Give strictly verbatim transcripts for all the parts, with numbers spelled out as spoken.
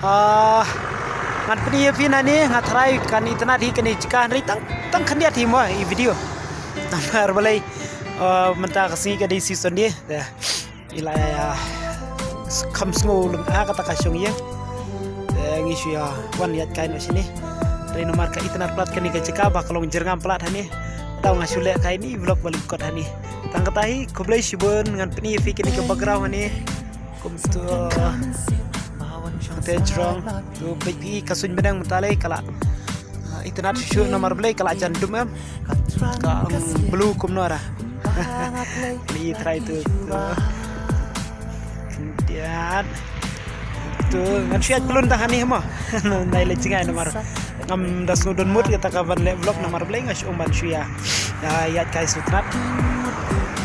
Ah, ngan pyni ïa phi nangne, nga tharai kan itynnad hi kane ka jaka, hynrei tang, tang khyndiat hi mo i video. Namar balei, ah, mynta ka sngi ka dei season de. Te i la ïa kham sngew lynga kata ka shong ïing. Te ngi shu ïa wan ïaid kai noh shane. Hynrei namar ka itynnad palat kane ka jaka ba ka long jyrngam palat hangne. Te nga shu leh kai ine i vlog ba lyngkot hangne. Tang kata hi, khublei shibun, ngan pyni ïa phi kane ka background hangne. Kumto. Te jrong. To peit phi ka suiñ bneng mynta lei ka la, ah, itynnad shuh shuh namar balei ka la jan dum em. Ka ong blue kumno ra. Lei try to, to. Khyndiat. To ngan shu ïaid pyllun tang hangne mo. Nai lei jngai namar ngam da sngewdon mood kata ka ban leh vlog namar balei nga shu ong ban shu ïa, ïa ïaid kai sngewtynnat.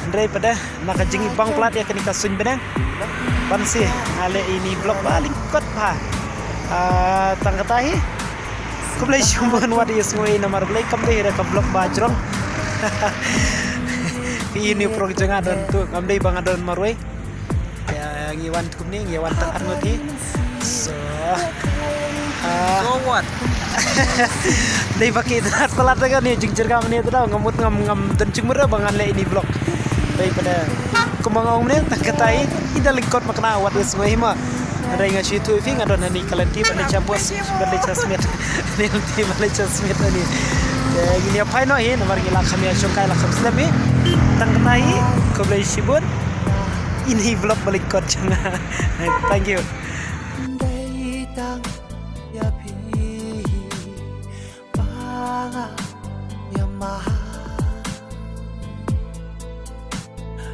Hynrei pat de na ka jingibang palat ïa kane ka suiñ bneng. Ban shu nga leh ine i vlog ba lyngkot bha. Ah, tang kata hi. Khublei shibun wat ïa sngewbha namar balei kam dei hi da ka vlog ba jrong. Ine i prok jong nga don to, kam dei ba nga don marwei. Ïa, ngi wan kumne, ngi wan tang arngut hi. So, ah, so what? Dei ba ki itynnad palat da kane jingjyrngam ne, te da nga mut ngam, ngam don jingmut ba ngan leh ine i vlog. Dei pat de kumba nga ong ne, tang kata hi, i da lyngkot ma kane wat ïa sngewbha hi mo. Hynrei nga shu ïathuh ïa phi nga don hangne ka lynti ba leit sha post, ba leit sha smiet. Lynti ba leit sha smiet hangne. Te ngin ïa phai noh hi namar ngi la kham ïa shongkai, la kham slem hi. Tang kata hi, khublei shibun. Ine i vlog ba lyngkot jong nga. Thank you. Dei tang ïa phi ba nga ïa ma.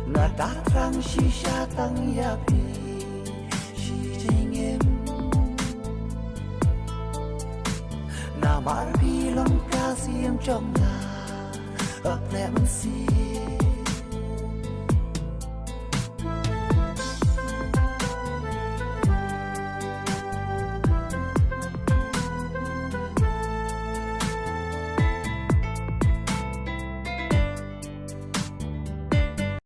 Nga da thrang shisha tang ïa phi shi jingim. Namar phi long ka sim jong nga. Ap ne msi.